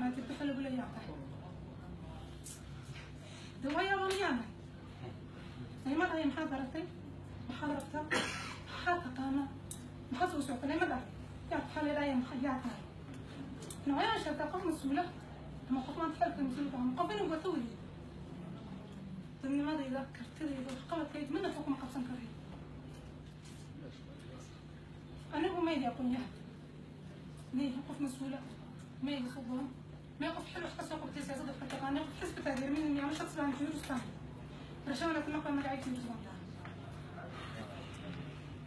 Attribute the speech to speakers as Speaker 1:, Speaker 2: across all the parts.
Speaker 1: Maatid waxa lagu leeyahay tahay dawaya waan yaanahay. Nima dhahay maxaad baratay, maxaad rabtaa, maxaad taqaanaa, maxaad soo socota? Nima dhahay yaa waxaa la dhahay maxaa yaa tahay? Noocyadan sheegtaa qof mas-uula ama qof maanta xilka mas-uulka ama qof inuu wato weeye. Dadnimadayda, kartidayda, waxqabadkayda midna kuma qabsan karayo. Anigu maydi aqoon-yahan mayhi, qof mas-uula mayhi, sudoon may, qof xil wax kasoo qabtay siyaasadda wax ka taqaanay, qof xisbi taageermin ama shaqsi baan Fayrus tahay. Barashadana kuna qaba magacay Fayrus baan tahay.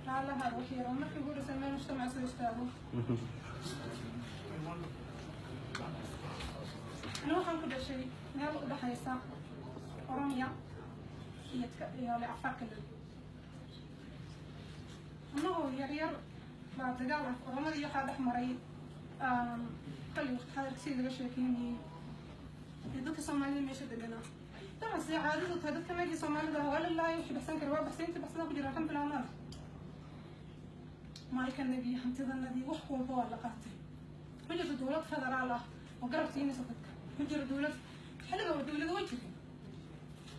Speaker 1: Raallahaada wax yar oo markii ugu horreysay meel mujtamaca soo istaago. Anigu waxaan ku dhashay meel u dhaxaysa Oromiya iyo Afar Kilil. Annagoo yar yar baa dagaal ah Oromadii waxaa dhex maray xilli waqti xadirka sidii laga sheekeynayay iyo dadka Soomaalida meesha deganaa. Dabcan sidee caadadu tahay, dadka meeshii Soomaalida waa la laayay, wixii baxsan kara waa baxsan, intii baxsana ku jira alxamdulilah. Maal maalkanagii, hantidanadii, wax walba waa la qaatay. Ma jirto dowlad federaal ah oo garab siinaysa dadka, ma jiro dowlad. Xilliga waa dowlada way jirin,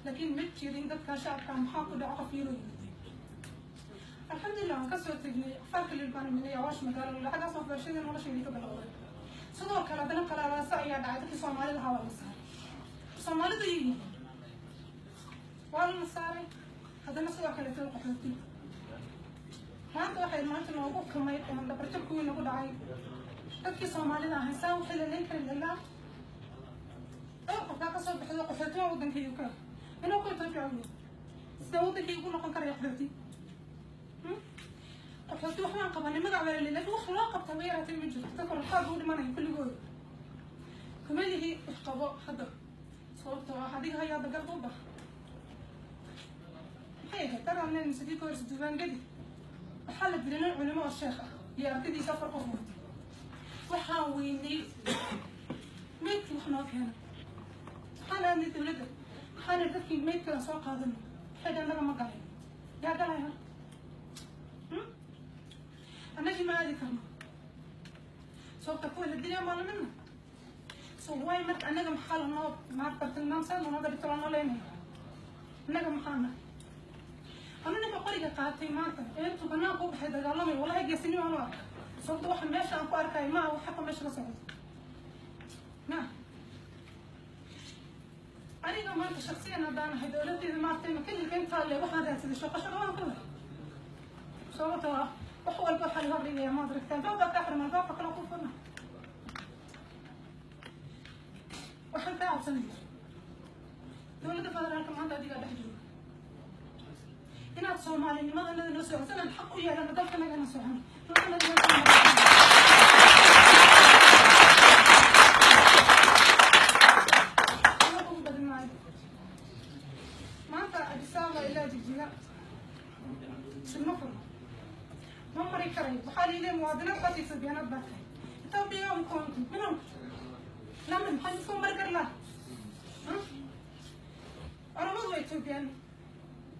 Speaker 1: laakiin ma jirin dadka shacabka maxaa ku dhaco qof yaroo yimid. Alxamdulilah waan kasoo tegnay Afaarka Lil baan iminay, Awaash magaalo lacagaas waxbarashadii noloshaydii ka bilowday. Sidoo kale haddana qalaalaaso ayaa dhacay, dadkii Soomaalida ahaa waa la saaray. Soomaalidu yihiin waa la saaray. Haddana sidoo kale tan qaxooti maanta waxay maanta noogu kamay dhabarjab kuwii nagu dhacay dadkii Soomaalida ahay saa waxay la leyn karin ilaa dhowr qofkaa kasoo baxdo qaxootiga waddanka UK inuu ku Ethiopia uyo. Sida waddankii ugu noqon karaya qaxooti? Qaxooti waxbaan qabanay magac baa la, laakiin wax loo qabta ma yaraatay, ma jirto. Dadka rafaad buu dhimanaya kulligooda. Kuma lihi wax qabo hadda, sababtoo ah adiga hayaa dagal buuba maxay ahayd daraan masadii ka horeysa dubaangadi waxaa la dilay nin culimo oo sheekh ah iyo ardadiisa 4 qof watay. Waxaan weynay meydkii wax noo keena. Waxaan aadnay dowladda, waxaan dadkii meydkala soo qaadano. Waxay dhahan annaga ma galay, yaa galaya? Annagii ma aadi karno, sababta kuwa la dilaya maa lamidna. So way marka annaga maxaa lanoo maarbartilmaamsan lanooga dhigto lanoo leynaya? Annaga maxaa nahay? Anu ninka qoriga qaatay maanta ee intuu banaanka u baxay dagaalamay, wallahi geesinimo aanu arka, sababta waxa meesha aan ku arkay maaha wax xaqa meesha ka socdo ma. Aniga maanta shaksiyan haddaan ahay dowladdeeda maartay makililka intaa le waxaan raadsaday shaqo, shaqo waan ku leh, sababtoo ah wax walba waxaa laga dhigaya maad aragtaa albaabka kaa xirma, albaabka kale ku furna. Waxaan kaa codsanaya dowladda federaalka maanta adigaa dhex jooga inaad soomaalinimadanada noo socodso, inaad xaq u yeelano dalkanagana socono dalkanada. Ugu badin maayo. Maanta Addis Ababa ilaa Jigjiga silma furno, ma mari karayo. Waxaa liilee muwaadinaad baad, Ethoobiyaanad baa tahay, Etoobiya mkoonti minun lamin maxaa isku mari kari laha? Oromadu waa Ethoobiyan.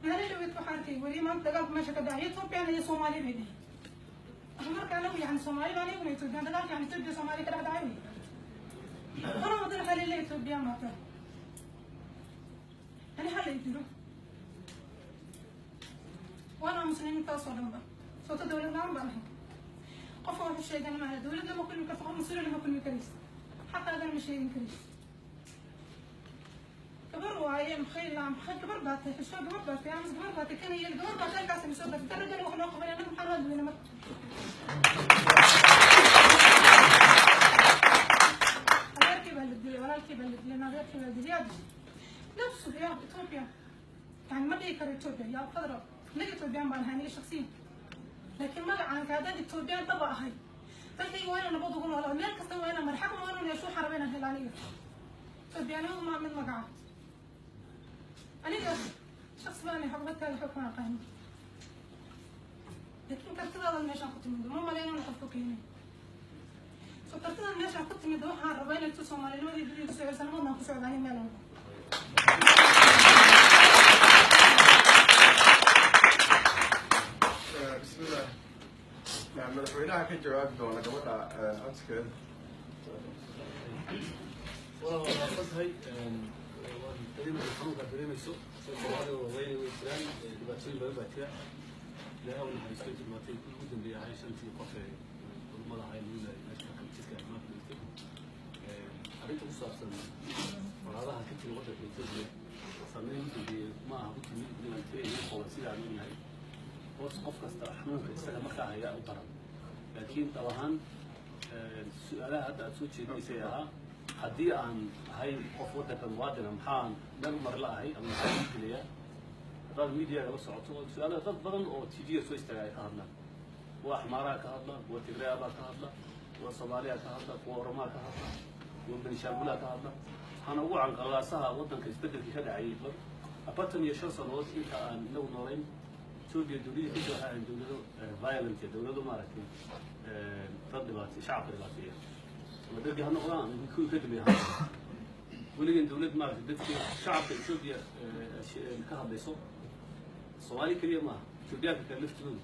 Speaker 1: Maalin dhaweyd waxaan arkay weli maanta dagaalku meesha ka dhacay Ethoobiyan iyo Soomaali bay dhihi. Marka anagu yani Soomaali baan, iyaguna Ethoobiyan. Dagaalka yani Etoobiya Soomaali ka dhex dhacay wey. Oromadana waxaa leeyahay Ethoobiyan baa tahay. Yani hala idilo waana muslimiintaasoo dhan ba sababto dowlad la-aan baan ahay. Qofka wuxuu sheegan maaha, dowladda ma kulmi karto, qof mas-uula lama kulmi karaysa, xaqaadana ma sheegin karaysa. Gabar waaye maxay laa maxay gabar baa tahay, xisho gabar baa tahay, amas gabar baa tahay, kana yeel gabar baa tahay, halkaas ma soo gaartay darajana wax noo qabanaya. Anaga maxaa noo duweyna marka? Adeerkii baa la dilay, walaalkii baa la dilay, adeerkii baa la dilay. Yaa dilay? Nafsu ya Ethiopia. Yani ma dhihi karo Ethiopia yaa federal. Anaga Ethiopian baan ahay aniga shaksiyan, laakiin magacaanka haddaan Ethiopian dhaba ahay, dalkayga waa inaan nabad ugu noolaa, meel kasta waa inaan mar xaq waa inaan yeesho. Waxaan rabaa inaan helo aniga. Ethiopianimadu maa mid magaca. Aniga shaksi baan ahay, xogmadkaaga xog ma aqaani, laakiin kartidaada meeshaan ku timid ma malayn inuu qofku keenay. So kartidan meeshaan ku timid waxaan rabaa inay tu soomaalinimadii dib igu soo celiso. Nabadnaan ku socda ani meel walba.
Speaker 2: Bismillah. Madaxweynaha ka jawaabi doona gabadha codkeeda. Tahay, waan dareemaya xanuunkaad dareemayso. Soomaalida waaweyn way jiraan, dhibaatooyin badan baa jira. Ilaahay u naxariisto intii dhibaatay ugu dambeeyay ahay shantii qof ee culumada ahay lagu laayay meesha jidka maanta dhintay. Arrinta ku saabsan colaadaha ka jira waddanka Ethiopia, saameyn ugu dambeeyey ma aha runtii mid dhibaatay igu qoban sida aan ognahay. Hoos qof kasta xanuunka isaga markaa haya u daran, laakiin dhab ahaan su-aalaha hadda aad soo jeedinaysay ahaa haddii aan ahay qof waddanka muwaadina, maxaan meel u marla ahay ama maxaa ii dilayaa? Haddaad mediaga la socoto, su-aalaha dad badan oo TV-ga soo istaaga ay ka hadlaan, kuwa Axmaaraa ka hadla, kuwa Tigreabaa ka hadla, kuwa Soomaaliya ka hadla, kuwa Oromaa ka hadla, kuwa Benishaangulaa ka hadla. Waxaana ugu canqalaasaha waddanka isbeddelkii ka dhacayay 45 sannadood inta aan inagu noolayn Ethiopia, dowladii ka jira waxay ahayn dowlado violent, dowlado maaragtay dad dhibaatay, shacabka dhibaateeya, ama dargi ha noqdaan ama kuwii ka dambeeya ha noqdaan. Weligeen dowlad maaragtay dadkii shacabka Ethiopia ka hadlayso, Soomaali keliya maaha, Ethiopiyaanka kale laftooda,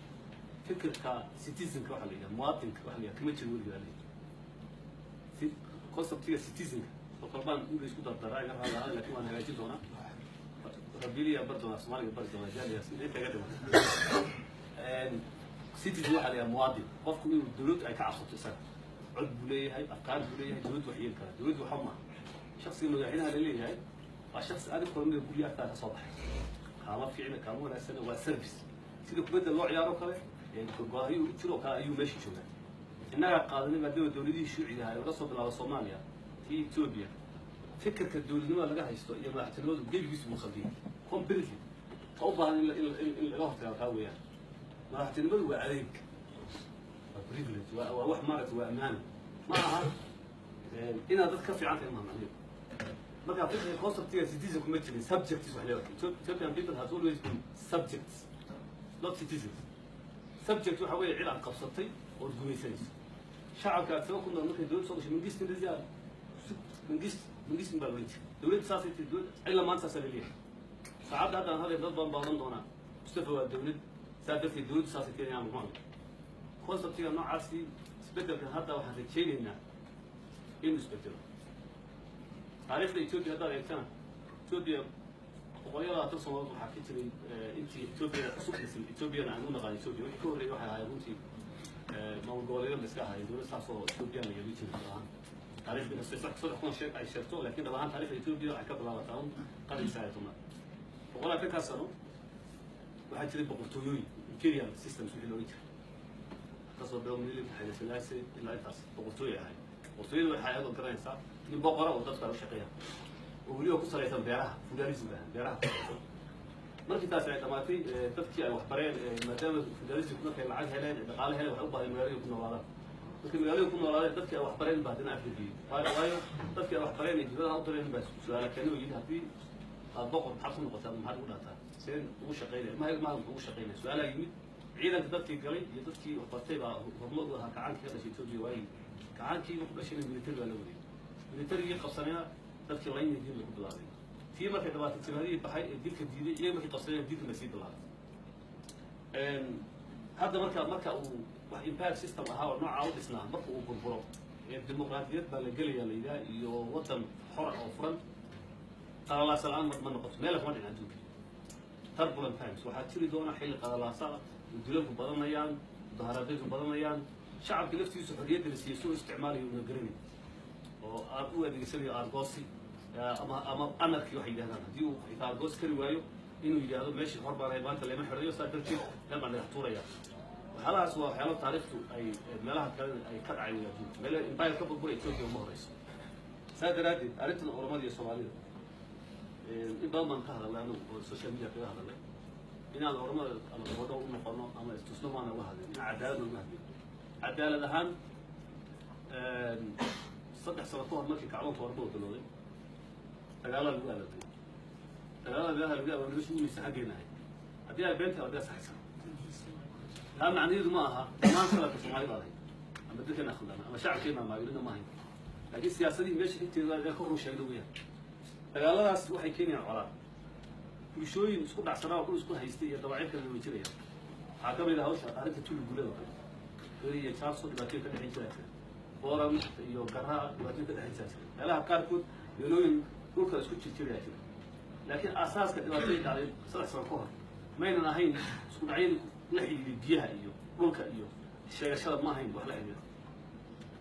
Speaker 2: fikirka citizenka waxa la yidhaha, muwaadinka waxa la yidhaha, kama jiro weligaa la yidhaha conceptiga citizenka oo kolbaan English ku dardaraa, iga raali ahaada, laakiin waan hagaajin doonaa, rabiliya bar doonaa, Soomaaliga bari doonaa, jaaliyaas inta iga dhiman. Citizen waxaa la yidhaha muwaadin, qofku inuu dowladdu ay ka cabsato, isaga cod buu leeyahay, afkaar buu leeyahay, dowladdu wax yeeli karaa. Dowladdu waxa maaha shaksiga madaxweynaha la leeyahay, waa shaksi adig kulmida gurya agtaa ka soo baxay, kaama fiicna, kaama wanaagsana, waa service. Sida kubadda loo ciyaaro kale go'aayo u jiro kale ayuu meesha joogaa. Innagaa qaadanay maadaama dowladihii shuuciga ahaa ee laga soo bilaabo Soomaaliya tii Ethiopia, fikirka dowladnimada laga haysto iyo madaxtinimadu gebigiisu buu khaldiyay completely. Ta u baahan in laga hortagaa kaa weeyaan. Madaxtinimadu waa adeeg, waa privilege, waa wax maaragtay, waa ammaano, ma aha inaad dad ka fiican tahay maha macnaheedu. Marka fikirka conceptiga citizen kuma jirin, subjects wax leedahay. Ethiopian people has always been subjects, not citizens. Subject waxa weeye cid aad qabsatay ood gumaysanayso. Shacabka aad saba ku nool markay dowlad soo gashay, Mangist እንደዚህ አለ, Mangist, Mangist baa loodhan jiray. Dowladda saasay tiri, dowlad ilaa maanta saasaa laleeyahay. Saacadda hadda aan hadlay dad badan baa odhan doonaa Mustafa waa dowlad, saa darteed dowladdu saasay tiri. Aan muxuu conceptiga noocaasi isbeddelkan hadda waxaan rajaynaynaa inuu isbedelo. Taariikhda Ethiopia haddaad eegtana, Ethiopia 120 sanadood waxaa ka jiray intii Ethiopia cusub dhisan. Ethiopiana aan u naqaan Ethiopia, wixii ka horreeyay waxay ahaayeen runtii maamul goboleedyada la iska ahaayeen, dowlad saas oo Ethiopian la yeelin jiray dhab ahaan. Taariikhda inkastoo 3000 sheeg ay sheegto, laakiin dhab ahaan taariikhda Ethiopia waxay ka bilaabataa un qarniga 19aad. 120-kaas sano waxaa jiray boqortooyooyin, imperial systems wixii looga jiray, kasoo bilow Minilik, Xayle Silaase, ilaa intaas boqortooyo ahayd. Boqortooyadu waxay ahayd oo garanaysaa nin boqora oo dadka u shaqeeya oo weliba ku salaysan beeraha, feudalism ah, beeraha ku salaysan. Markii taasi ay dhamaatay, dadkii ay wax bareen, maadaama feudalismku markay lacag heleen, dhaqaale heleen, waxay u baahdeen magaalooyin ku noolaadaan. Markay magaalooyin ku noolaadeen, dadkii ay wax bareen baa haddana afgabiyey. Waayo dadkii ay wax bareen ee dibadaha u direen baa su-aala keenay oo yidhi: haddii aad boqor maxaad ku noqotaa, maxaad ugu dhaataa, seen ugu shaqaynaya, maha muxuu ugu shaqaynaya? Su-aalaa yimid. Ciidanka dadkii galay iyo dadkii wax bartay baa hormood u ahaa kacaankii ka dhashay Ethiopia. Waagii kacaankii markuu dhashayna military baa la wareegay. Militarigii qabsanayna dadkii laynaya diin bay ku bilaabeen. Tii markay dhabaatay, jabhadihii baxay ee dilka diiday iyaga markay qabsanayna dilka bay sii bilaabay. Hadda marka uu wax empire system ahaa oo noocaa u dhisnaa marka uu burburo ee dimuqraadiyad baa la gelaya la yidhaha iyo waddan xora oo furan, qalalaasa la-aan ma noqoto, meel kama dhicin adduunka. Turbulent times waxaa jiri doona, xilli qalalaasa ah oo dilalku badanayaan, mudaharaadyadu badanayaan, shacabka laftiisu xorriyadda la siiyey soo isticmaalayo una garanay oo aad u adeegsanayo aargoosi ama anarchy waxay yidhahdaan. Haddii uu xitaa aargoosi kari waayo, inuu yidhaahdo meeshii hor baan ahay, maanta lama xidhayo, saa darteed meel baan dhagax tuuraya. Waxyaalahaas waa waxyaalo taariikhtu ay meelaha kale ay ka dhacay wey adduunka. Meel empire ka burbura Ethiopia uma horeyso. Saa daraaddeed arrintan Oromada iyo Soomaalida in badan baan ka hadalnay anagu oo social media kaga hadalnay. Inaan Oromada ama gabadho u noqono ama istusno maana uga hadlin, inaan cadaalad uga hadlin. Cadaalad ahaan, 3 sano ka hor markii kacdoonka Oromada bilowday, dagaalaa lagu abaabulay, dagaalada meelaha lagu abaabulay meesha ugu muhiimsan xaggeena ahayd. Haddii ay beenta hadii saxaysan, taa macnaheedu ma aha dhammaan qaladka Soomaali baa lahayd ama dadkeena khaldana ama shacabkeena maagirina ma ahayn, laakiin siyaasadihii meesha inteeda ka run sheegno weeyaan. Dagaaladaas waxay keenayaan colaad, bulshooyin isku dhacsanaa oo dhul isku haystay iyo dabacyo kale way jirayaan. Waxaa ka mid ah hawsha arrinta Tuli Guulada oo kale, Geri iyo Jaarso dhibaatooyin ka dhexin jiraa jira, Booran iyo Garaa dhibaatooyin ka dhexin jiraa jira, meelaha qaarkood meelooyin Dhulka isku jirjirayaa jira, laakiin aasaaska dhibaatadii dhacday 3 sano ka hor maynan ahayn isku dhacyadii la xidhiiday biyaha iyo dhulka iyo sheegashada, ma ahayn wax la xidhiidha.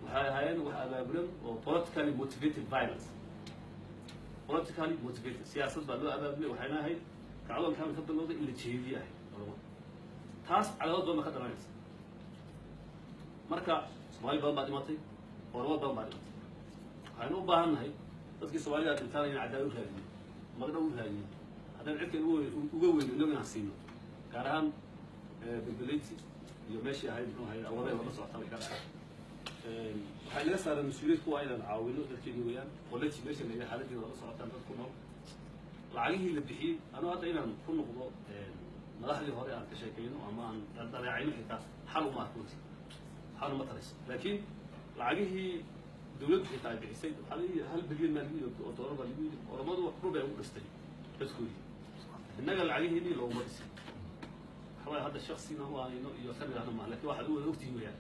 Speaker 2: Waxay ahaayeen wax abaabulan oo politically motivated violence, politically motivated siyaasad baa loo abaabulay. Waxayna ahayd kacdoonkaan ka bilowday in la jeediye ahayd Oromo. Taas cadaawad badan baa ka dhalanaysa. Marka Soomaali badan baa dhimatay, Oromo badan baa dhimatay. Waxaynu u baahan nahay dadkii Soomaalida dhintaana inaan cadaalad u raadino, magdhow u raadino, haddaan cidka uga weyno inagu inaan siino, gaar ahaan Belbeleyti iyo meeshii ahayd, muxuu ahayd, Awadey wada socotaa way ka dhacay. Waxay naga saaran mas-uuliyad kuwa inaan caawino dadkeeni weeyaan. Qoleji meesha la yidhaha xaaladeeda wada socotaan dad ku nool. Lacagihii la bixiyey, anuu hadda inaan ku noqdo madaxdii hore aan ka sheekayno ama aan dhaleecayno xitaa xal uma arko runtii, xal uma tarayso. Laakiin lacagihii dowladdu xitaa ay bixisay, waxaa la yidhi 1 bilyan maa lagu yidhi oo doolar baa lagu yidhi. Oromadu wax dhul bay ugu dhistay dadkoodii, innaga lacagihiinii looguma dhisin. Waxaa hadda shaksina u aanayno iyo ka nidhaahno maaha, lakin waxaad u wada ogtihiin weeyaan.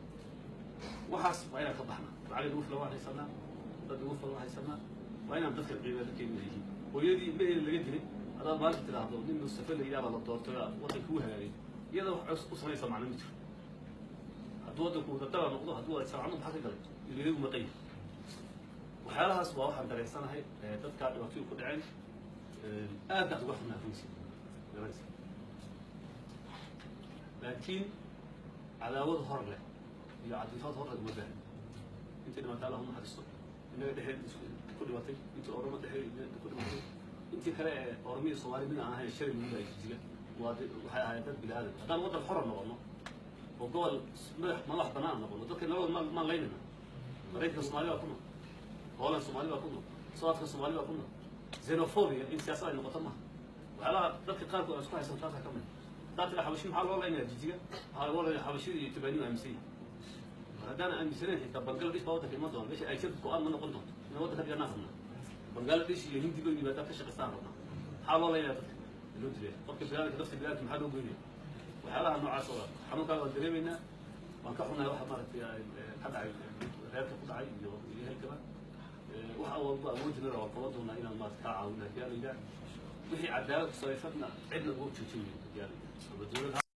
Speaker 2: Waxaas waa inaan ka baxna. Lacag nagu filan waan haysanaa, dad nagu filan waan haysanaa. Waa inaan dadka qiimeeya dadkeenu yihiin. Hooyadii ilmaheeda laga dilay haddaad maalinta tidhaahdo nin Mustafa la yidhaha baa la doortay waddanka u hagaagay, iyada wax u samaysa macno ma jiro. Hadduu waddanku wadadaba noqdo, hadduu wada samacno, maxaa ka galay ilmaheedu maqan yahay? Waxyaalahaas waa waxaan dareensanahay. Dadkaa dhibaatooyin ku dhaceen aad baad uga xunaa runtii, garanaysa, laakiin cadaawad hor leh iyo cadiifad hor leh uma baahni. Intay dhimatay Allah uma naxariisto. Innaga dhexeed isku ku dhimatay, intii Oromo dhexeed ku dhimatay, intii kale ee Oromiya Soomaali mid aan ahayn shalay lagu laayay Jijiga, waa waxay ahaayeen dad bini aadam. Haddaan waddan xora noqono oo gobol madax bannaan noqono, dadka nabad maan laynayna. Maraykanka Soomaali baa ku nool, Holland Soomaali baa ku nool, South Africa Soomaali baa ku nool. Xenophobia in siyaasad ay noqoto maaha. Waxyaalaha dadka qaarkood aan isku haysan taasaa ka mid. Haddaa tira Xabashi maxaa loo laynaya Jijiga, waxaa loo laynaya Xabashida iyo Etoobiyaniyu aaminsan yihin. Haddaan aaminsanayn xitaa Bangladesh baa waddanka iman doona meesha ay jir go-aan ma noqon doonto inaan waddanka dhiganaa rabnaa. Bangladesh iyo Hindi ba yimaadaan ka shaqaystaan rabnaa. Maxaa loo laynaya dadka loo dilaya? Qofka biniadamka, nafta biniadamka maxaa loo goynaya? Waxyaalaha noocaas oo xanuunkaaga waan dareemaynaa, waan ka xunahay waxa maaragtay ka dhacay reerka ku dhacay iyo ehelkaba. Waxa walba awoodinara waan qaban doonaa inaan maarata kaa caawino haddii Alla yidhaah. Wixii cadaalad ku salaysanna cidna uga joojin mayno haddii Alla yidhaah ama dowlad.